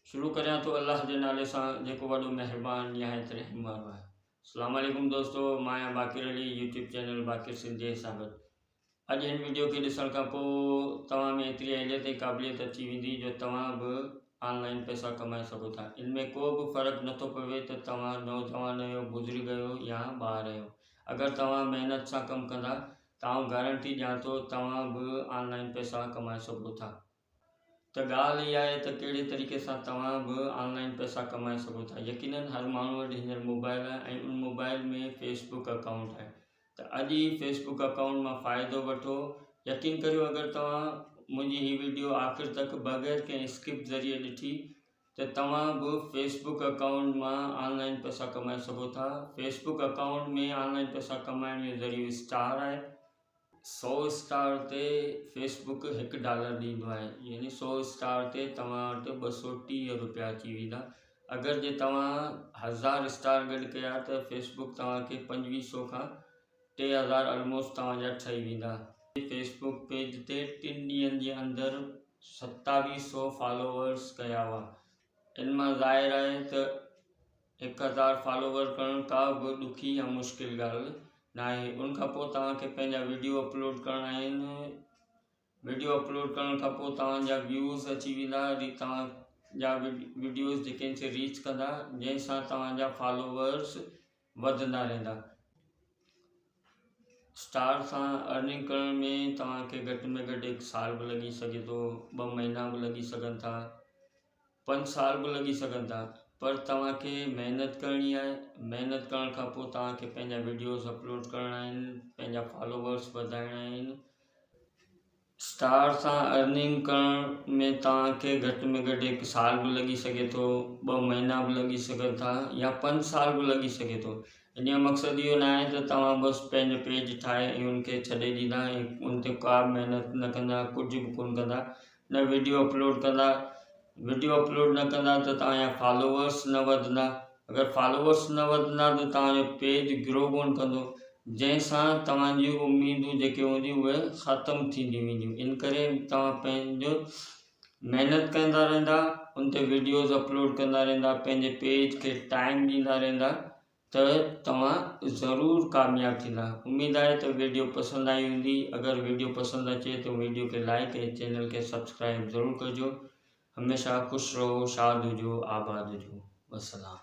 شروع ڪريان ٿو الله جي نالي سان جيڪو وڏو مهربان نهايت رحم وارو آهي. اسلام عليڪم دوستو مان آهيان باقر علي يوٽيوب چينل باقر سنڌي سان گڏ اڄ هن وڊيو کي ڏسڻ کان پوء توهان ۾ ايتري اهليت ۽ قابليت اچي ويندي جو توهان به آن لائن پئسا ڪمائي سگهو ٿا ان ۾ ڪو به فرق نٿو پوي ته توهان نوجوان آهيو بزرگ آهيو يا ٻار آهيو اگر توهان محنت سان ڪم ڪندا ته آئون گارنٽي ڏيان ٿو توهان به آن لائن پئسا ڪمائي سگهو ٿا. ته ڳالهه اها آهي ته ڪهڙي طريقي سان توهان به آن لائن پئسا ڪمائي سگهو ٿا يقينن هر ماڻهو وٽ هينئر موبائل آهي ۽ ان موبائل ۾ فيس بڪ اڪائونٽ آهي ته اڄ ئي فيس بڪ اڪائونٽ مان فائدو وٺو يقين ڪريو اگر توهان منهنجي هي وڊيو آخر تڪ بغير ڪنهن اسڪپ ذريعي ڏٺي ته توهان به فيس بڪ اڪائونٽ مان آن لائن پئسا ڪمائي سگهو ٿا Facebook account ۾ online پئسا ڪمائڻ جو ذريعو اسٽار آهي سئو اسٽار تي فيس بڪ هڪ ڊالر ڏيندو آهي يعني سئو اسٽار تي توهان وٽ 230 روپيا اچي ويندا اگر جي توهان هزار اسٽار گڏ ڪيا ته فيس بڪ توهان کي 2500 کان 3000 الموسٽ توهان جا ٺهي ويندا. فيس بڪ پيج تي ٽن ڏينهن جي اندر 2700 فالوورس ڪيا هئا ان مان ظاهر آهي ته 1000 فالوور ڪرڻ ڪا به ڏکي يا مشڪل ڳالهه ناهي ان کان پوء توهان کي پنهنجا وڊيو اپلوڊ ڪرڻا آهن وڊيو اپلوڊ ڪرڻ کان پوء توهان جا ويوز اچي ويندا توهان جا وڊيوز جيڪي آهن سي ريچ ڪندا جنهن سان توهان جا فالوورس وڌندا رهندا اسٽار سان ارننگ ڪرڻ ۾ توهان کي گهٽ ۾ گهٽ هڪ سال به لڳي سگهي ٿو ٻه مهينا به لڳي سگهن ٿا پنج سال به لڳي سگهن ٿا پر توهان کي محنت ڪرڻي آهي محنت ڪرڻ کان پوء توهان کي پنهنجا وڊيوز اپلوڊ ڪرڻا آهن پنهنجا فالوورس وڌائڻا آهن اسٽار سان ارننگ ڪرڻ ۾ توهان کي گهٽ ۾ گهٽ هڪ سال به لڳي سگهي ٿو ٻه مهينا به لڳي سگهن ٿا يا پنج سال به لڳي سگهي ٿو ان جو مقصد اهو نه آهي ته توهان بس پنهنجو پيج ٺاهي ۽ ان کي ڇڏي ڏيندا ۽ ان تي ڪا به محنت نه ڪندا ڪجهه به ڪونه ڪندا نه وڊيو اپلوڊ ڪندا وڊيو اپلوڊ نه ڪندا ته توهان جا فالوورس نه وڌندا اگر فالوورس نه وڌندا ته توهان جو پيج گرو ڪون ڪندو جنهن سان توهان جون اميدون جيڪي هونديون اهي ختم ٿينديون وينديون ان ڪري توهان پنهنجو محنت ڪندا رهندا ان تي وڊيوز اپلوڊ ڪندا رهندا پنهنجي پيج کي ٽائيم ڏيندا رهندا ته توهان ضرور ڪامياب ٿيندا. اميد آهي ته ويڊيو پسند آئي هوندي اگر ويڊيو پسند اچي ته ويڊيو کي لائيڪ ۽ چينل کي سبسڪرائيب ضرور ڪجو هميشه خوش رهو شاد هجو آباد هجو والسلام.